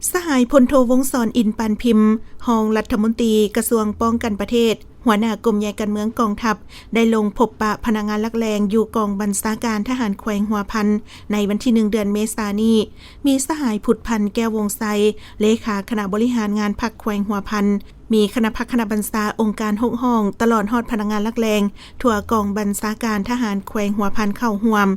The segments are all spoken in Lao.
ສະຫາຍພົນໂທ ວົງສອນ ອິນປານພິມ, ຮອງລັດຖະມົນຕີກະຊວງປ້ອງກັນປະເທດ, ຫົວໜ້າກົມໃຫຍ່ການເມືອງກອງທັບ, ໄດ້ລົງພົບປະພະນັກງານຫຼັກແຫຼ່ງຢູ່ກອງບັນຊາການທະຫານແຂວງຫົວພັນ ໃນວັນທີໜຶ່ງ ເດືອນເມສານີ້. ມີສະຫາຍ ພຸດພັນ ແກ້ວວົງໄຊ, ເລຂາຄະນະບໍລິຫານງານພັກແຂວງຫົວພັນ, ມີຄະນະພັກຄະນະບັນຊາອົງການຫົກຫ້ອງ, ຕະຫຼອດຮອດພະນັກງານຫຼັກແຫຼ່ງທົ່ວກອງບັນຊາການທະຫານແຂວງຫົວພັນເຂົ້າຮ່ວມ.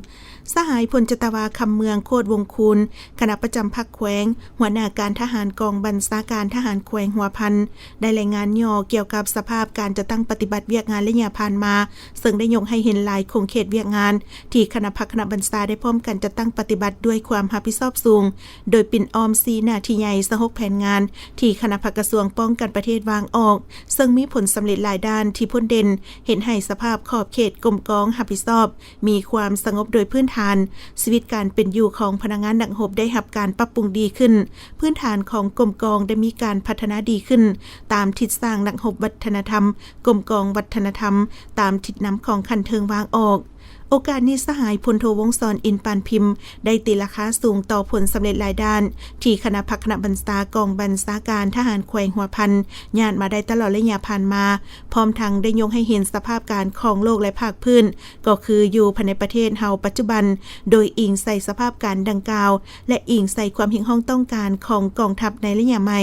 ສະຫາຍ ພົນຈັດຕະວາ ຄຳເມືອງ ໂຄດວົງຄູນ, ຄະນະປະຈຳພັກແຂວງ, ຫົວໜ້າການທະຫານກອງບັນຊາການທະຫານແຂວງຫົວພັນ ໄດ້ລາຍງານຫຍໍ້ກ່ຽວກັບສະພາບການຈັດຕັ້ງປະຕິບັດວຽກງານໄລຍະຜ່ານມາ, ເຊິ່ງໄດ້ຍົກໃຫ້ເຫັນຫຼາຍຂົງເຂດວຽກງານທີ່ຄະນະພັກຄະນະບັນຊາໄດ້ພ້ອມກັນຈັດຕັ້ງປະຕິບັດດ້ວຍຄວາມຮັບຜິດຊອບສູງ, ໂດຍປິ່ນອ້ອມສີ່ໜ້າທີ່ໃຫຍ່ ຊາວຫົກແຜນງານ ທີ່ຄະນະພັກກະຊວງປ້ອງກັນປະເທດວາງອອກ, ເຊິ່ງມີຜົນສຳເລັດຫຼາຍດ້ານທີ່ພົ້ນເດັ່ນ, ເຮັດໃຫ້ສະພາບຂອບເຂດກົມກອງຮັບຜິດຊອບ ມີຄວາມສະຫງົບໂດຍພື້ນຖານ, ຊີວິດການເປັນຢູ່ຂອງພະນັກງານນັກຮົບໄດ້ຮັບການປັບປຸງດີຂຶ້ນ, ພື້ນຖານຂອງກົມກອງໄດ້ມີການພັດທະນາດີຂຶ້ນ ຕາມທິດສ້າງນັກຮົບວັດທະນະທຳ, ກົມກອງວັດທະນະທຳ ຕາມທິດນຳຂອງຂັ້ນເທິງວາງອອກ. ໂອກາດນີ້ ສະຫາຍພົນໂທ ວົງສອນ ອິນປານພິມ ໄດ້ຕີລາຄາສູງຕໍ່ຜົນສຳເລັດຫຼາຍດ້ານ ທີ່ຄະນະພັກຄະນະບັນຊາກອງບັນຊາການທະຫານແຂວງຫົວພັນ ຍາດມາໄດ້ຕະຫຼອດໄລຍະຜ່ານມາ, ພ້ອມທັງໄດ້ຍົກໃຫ້ເຫັນສະພາບການຂອງໂລກ ແລະ ພາກພື້ນ ກໍຄືຢູ່ພາຍໃນປະເທດເຮົາປັດຈຸບັນ, ໂດຍອີງໃສ່ສະພາບການດັ່ງກ່າວ ແລະ ອີງໃສ່ຄວາມຮຽກຮ້ອງຕ້ອງການຂອງກອງທັບໃນໄລຍະໃໝ່,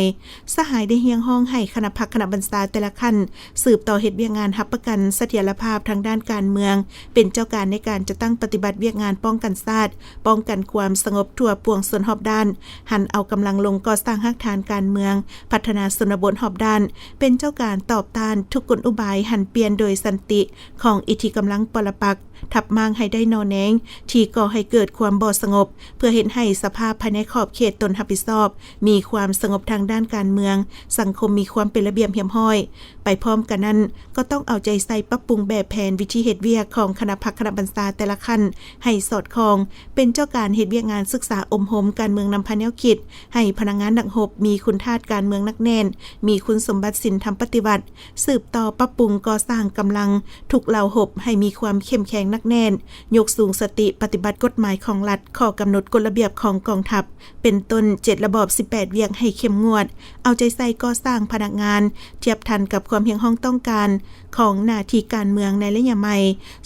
ສະຫາຍໄດ້ຮຽກຮ້ອງໃຫ້ຄະນະພັກຄະນະບັນຊາແຕ່ລະຂັ້ນ ສືບຕໍ່ເຮັດວຽກງານຮັບປະກັນສະຖຽນລະພາບທາງດ້ານການເມືອງ, ເປັນເຈົ້າການໃນການຈັດຕັ້ງປະຕິບັດວຽກງານປ້ອງກັນຊາດ, ປ້ອງກັນຄວາມສະຫງົບທົ່ວປວງຊົນຮອບດ້ານ, ຫັນເອົາກຳລັງລົງກໍ່ສ້າງຮາກຖານການເມືອງ, ພັດທະນາຊົນນະບົດຮອບດ້ານ, ເປັນເຈົ້າການຕອບຕ້ານທຸກກົນອຸບາຍຫັນປ່ຽນໂດຍສັນຕິຂອງອິດທິກຳລັງປໍລະປັກ, ທັບມ້າງໃຫ້ໄດ້ໜໍ່ແນງທີ່ກໍ່ໃຫ້ເກີດຄວາມບໍ່ສະຫງົບ, ເພື່ອເຮັດໃຫ້ສະພາບພາຍໃນຂອບເຂດຕົນຮັບຜິດຊອບມີຄວາມສະຫງົບທາງດ້ານການເມືອງ, ສັງຄົມມີຄວາມເປັນລະບຽບຮຽບຮ້ອຍ. ໄປພ້ອມກັນນັ້ນ, ກໍຕ້ອງເອົາໃຈໃສ່ປັບປຸງແບບແຜນວິທີເຮັດວຽກຂອງຄະນະພັກຄະນະບັນຊາແຕ່ລະຂັ້ນໃຫ້ສອດຄ່ອງ, ເປັນເຈົ້າການເຮັດວຽກງານສຶກສາອົບຮົມການເມືອງນຳພາແນວຄິດ, ໃຫ້ພະນັກງານນັກຮົບມີຄຸນທາດການເມືອງໜັກແໜ້ນ, ມີຄຸນສົມບັດສິນທຳປະຕິວັດ, ສືບຕໍ່ປັບປຸງກໍ່ສ້າງກຳລັງທຸກເຫຼົ່າຮົບໃຫ້ມີຄວາມເຂັ້ມແຂງໜັກແໜ້ນ, ຍົກສູງສະຕິປະຕິບັດກົດໝາຍຂອງລັດ, ຂໍ້ກຳນົດກົດລະບຽບຂອງກອງທັບ, ເປັນຕົ້ນ ເຈັດລະບອບ ສິບແປດ ວຽກໃຫ້ເຂັ້ມງວດ, ເອົາໃຈໃສ່ກໍ່ສ້າງພະນັກງານທຽບທັນກັບຄວາມຮຽກຮ້ອງຕ້ອງການຂອງໜ້າທີ່ການເມືອງໃນໄລຍະໃໝ່,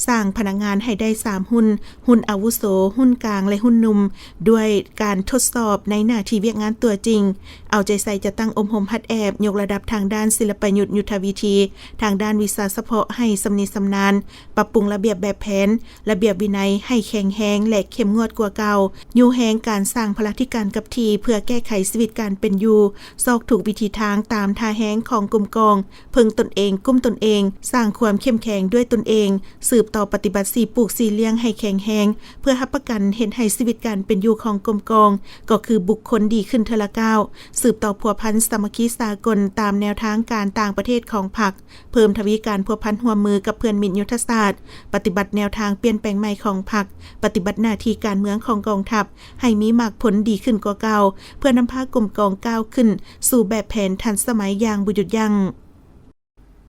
ສ້າງພະນັກງານໃຫ້ໄດ້ສາມຮຸ່ນ, ຮຸ່ນອາວຸໂສ, ຮຸ່ນກາງ ແລະ ຮຸ່ນໜຸ່ມ, ດ້ວຍການທົດສອບໃນໜ້າທີ່ວຽກງານຕົວຈິງ, ເອົາໃຈໃສ່ຈັດຕັ້ງອົບຮົມຫັດແອບ, ຍົກລະດັບທາງດ້ານສິລະປະຍຸດ, ຍຸດທະວິທີ, ທາງດ້ານວິຊາສະເພາະໃຫ້ຊຳນິຊຳນານ, ປັບປຸງລະບຽບແບບແຜນ, ລະບຽບວິໄນໃຫ້ແຂງແຮງ ແລະ ເຂັ້ມງວດກວ່າເກົ່າ, ຍູ້ແຮງການສ້າງພະລາທິການກັບທີ່ເພື່ອແກ້ໄຂຊີວິດການເປັນຢູ່, ຊອກທຸກວິທີທາງຕາມທ່າແຮງຂອງກົມກອງ, ເພິ່ງຕົນເອງ, ກຸ້ມຕົນເອງ, ສ້າງຄວາມເຂັ້ມແຂງດ້ວຍຕົນເອງ, ສືບຕໍ່ປະຕິບັດສີປູກສີລ້ຽງໃຫ້ແຂງແຮງ, ເພື່ອຮັບປະກັນເຮັດໃຫ້ຊີວິດການເປັນຢູ່ຂອງກົມກອງ ກໍຄືບຸກຄົນດີຂຶ້ນເທື່ອລະກ້າວ, ສືບຕໍ່ພົວພັນສາມັກຄີສາກົນຕາມແນວທາງການຕ່າງປະເທດຂອງພັກ, ເພີ່ມທະວີການພົວພັນຮ່ວມມືກັບເພື່ອນມິດຍຸດທະສາດ, ປະຕິບັດແນວທາງປ່ຽນແປງໃໝ່ຂອງພັກ, ປະຕິບັດໜ້າທີ່ການເມືອງຂອງກອງທັບໃຫ້ມີໝາກຜົນດີຂຶ້ນກວ່າເກົ່າ, ເພື່ອນຳພາກົມກອງກ້າວຂຶ້ນສູ່ແບບແຜນທັນສະໄໝຢ່າງບໍ່ຢຸດຢັ້ງ.